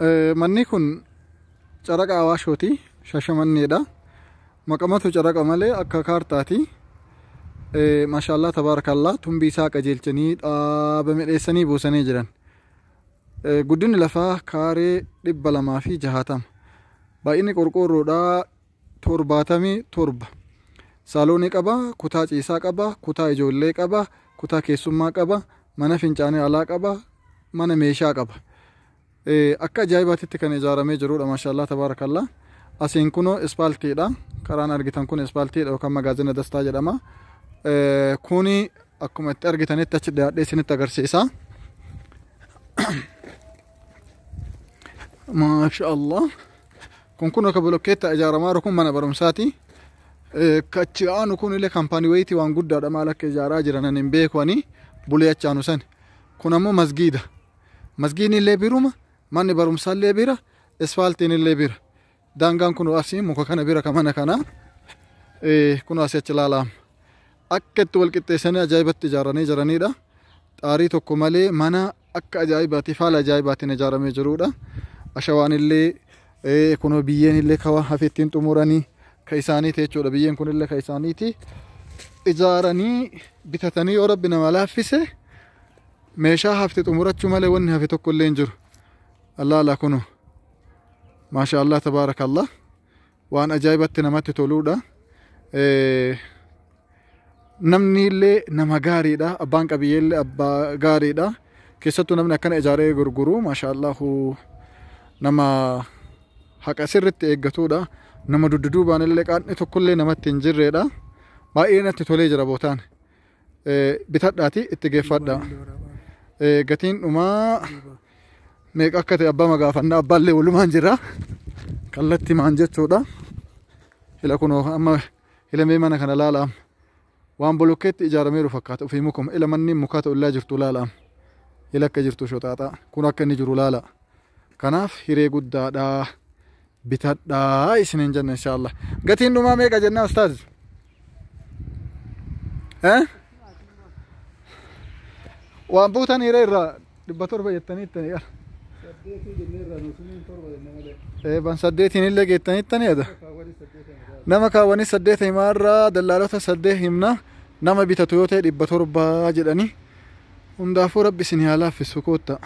Manni kun caraqa Awaashooti. Shashamanneedha. Maqamatu caraqa malee akka kaartaati. Maashaallah tabaarakallah tumbii isaa qajeelchanii dhaaba midheessanii buusanii jiran. Guddinni lafaa kaaree 260. Baay'inni qorqoorroodhaa 77. Saaloonii qaba, kutaa ciisaa qaba, kutaa ijoollee qaba, kutaa keessummaa qaba, mana fincaanii alaa qaba, mana meeshaa qaba. Akka ajaa'ibaatitti kan ijaaramee jirudha maashaallah tabaarakallah. Asiin kunoo ispaaltiidha. Karaan argitan kun ispaaltiidha yookaan magaazina dastaa jedhama. Kuni akkuma itti argitanitti achi dhiyaadhee isinitti agarsiisa. Maashaallah. Kun akka bolokkeetti ijaaramaa jiru kun mana barumsaati. Achi aanu kun illee kaampaanii wayiitii waan guddaadha maal akka ijaaraa jiran hin beeku ani bulee achi aanu san. Kun ammoo masgiida. Masgiidni illee biruma, manni barumsaa illee bira, ispaaltiin illee bira. Daangaan kun asii muka kana bira ka mana kana. Kun asii achi ilaalaama. Akka itti wal qixxeessanii ajaa'ibatti ijaaranii jiranidha. Xaarii tokko malee mana akka ajaa'ibaatiif haala ajaa'ibaatiin ijaaramee jirudha. Ashawaan illee kunoo biyyeen illee kawa hafe ittiin xumuranii ka isaaniiti jechuudha. Biyyeen kun illee ka isaaniiti. Ijaaranii bitatanii yoo rabbi nama laaffise meeshaa hafte xumurachuu malee wanni hafe tokko illee hin jiru. Allaala kunoo. Maasha Allah tabaarakallah. Waan ajaa'ibatti namatti toluudha. Namni illee nama gaariidha. Abbaan qabiyyee illee abbaa gaariidha. Keessattuu namni akkana ijaaree gurguru maasha Allahu nama haqa sirritti eeggatuudha. Nama dudduubaan illee qaanni tokkollee namatti hin jirreedha. Baay'ee natti tolee jira bootaan. Bitadhaati itti geeffadha. Gatiin dhumaa meeqa akka ta'e abbaa magaafannaa abbaallee walumaan jira. Kallattii maan jechuudha. Ila kunoo amma ilamee mana kana laala amma. Waan bolokkeetti ijaarameeru fakkaata ofii mukuma. Ila manni mukaa ta'u illaa jirtu laala amma. Ila akka jirtu shoxaaxaa. Kun akka inni jiru laala. Kanaaf hiree guddaadha. Bitadhaa isiniin jenna inshaallah. Gatiin dhumaa meeqa jennaa ustaaz? Waan buutan hiree irraa 700 jettanii ittanii qara. Saddeetii jennee irraa nuusuniin torba jenne malee. Ban saddeetiin illee geettanii ittanii ada. Nama kaawwanii saddeet himaarraa dallaalota saddeet himna nama bitatu yoo ta'e 700 jedhanii. Hundaafuu rabbi isin haa laaffisu kootta.